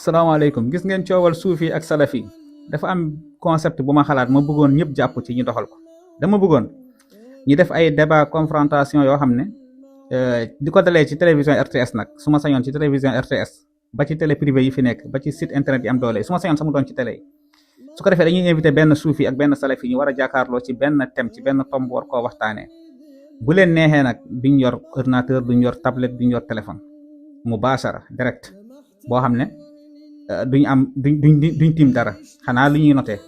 salaamaaleykum gis ngeen coowal suufi ak salafi dafa am concept bu ma xalaat ma bëggoon ñëpp jàpp ci ñu doxal ko. dama bëggoon ñu def ay débat confrontation yoo xam ne di ko dalee ci télévision RTS nag su ma sañoon ci télévision RTS ba ci télé privé yi fi nekk ba ci site internet yi am doole su ma sañoon sama doon ci télé yi su ko defee dañuy invité benn suufi ak benn salafi ñu war a jàkkaarloo ci benn thème ci benn tomb war koo waxtaanee bu leen neexee nag duñ yor ordinateur duñ yor tablette duñ yor téléphone mubashara direct boo xam ne duñ tiim dara xanaa lu ñuy noté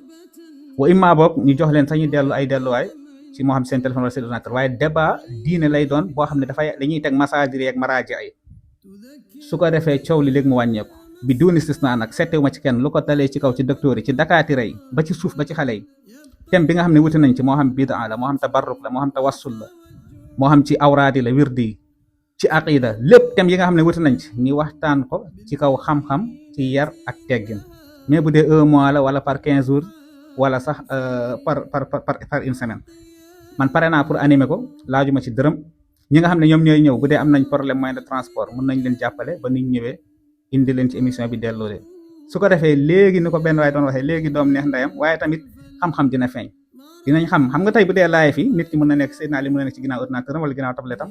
wa imma boog ñu jox leen sax ñu dellu ay delluwaay ci moo xam seen téléphone wala seen ordinateur waaye débat diine lay doon boo xam ne dañuy teg masaajir ak maraaji ay su ko defee coow li léegi mu wàññeeku bi duuni istisna nag settewuma ci kenn lu ko dalee ci kaw ci docteur yi ci dakaatira yi ba ci suuf ba ci xale yi thème bi nga xam ne wuti nañ ci moo xam bidaa la moo xam tabarruk la moo xam tawassul la moo xam ci awraadi la wirdi yi ci aqida lépp thème yi nga xam ne wuti nañ ci ñu waxtaan ko ci kaw xam-xam ci yar ak teggin mais bu dee 1 mois la wala par 15 jours wala sax par une semaine man pare naa pour animer ko laajuma ci dërëm ñi nga xam ne ñoom ñooy ñëw bu dee am nañ problème moyen de transport mën nañ leen jàppale ba niñ ñëwee indi leen ci émission bi delloo leen su ko defee léegi ni ko benn waaye doon waxee léegi doom neex ndeyam waaye tamit xam-xam dina feeñ dinañ xam nga tey bu dee laay fii nit ki mën na nekk Seydina Ali mën na nekk ci ginnaaw ordinateur wala ginnaaw tablette am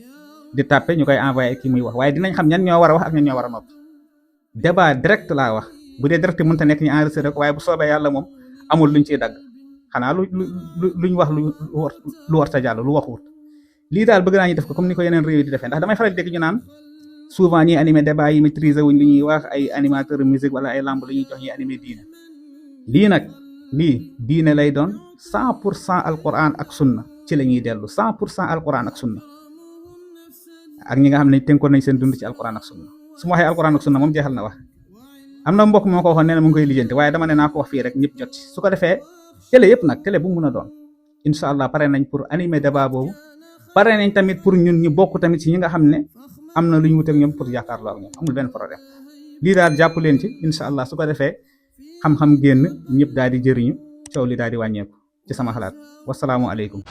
di tàppe ñu koy envoyé kii muy wax waaye dinañ xam ñan ñoo war a wax ak ñan ñoo war a noppi débat direct laa wax bu dee direct mënta nekk ñu enregistré ko waaye bu soobee yàlla moom amul luñ ciy dagg xanaa luñ wax lu war ta jàll lu waxut lii daal bëgg naa ñu def ko comme ni ko yeneen réew yi di defee ndax damay faral dégg ñu naan souvent ñuy animé débat yi maîtriser wuñ lu ñuy wax ay animateur musique wala ay lamb lu ñuy jox ñuy animé diine lii nag lii diine lay doon 100% alquran ak sunna ci la ñuy dellu 100% alquran ak sunna ak ñi nga xam ne tënkoon nañ seen dund ci alquran ak sunna su ma waxee alquran ak sunna moom jeexal na wax am na mbokk moo ko waxoon nee na mu ngi koy lijjanti waaye dama ne naa ko wax fii rek ñëpp jot ci su ko defee télé yëpp nag télé bu mu mën a doon incha allah pare nañ pour animer débat boobu pare nañ tamit pour ñun ñu bokk tamit ci ñi nga xam ne am na lu ñu wuteeg ñoom pour jàkkaarloo ak ñoom amul benn problème lii daal jàpp leen ci incha allah su ko defee xam-xam génn ñëpp daal di jëriñu coow li daal di wàññeeku ci sama xalaat wasalaamualeykum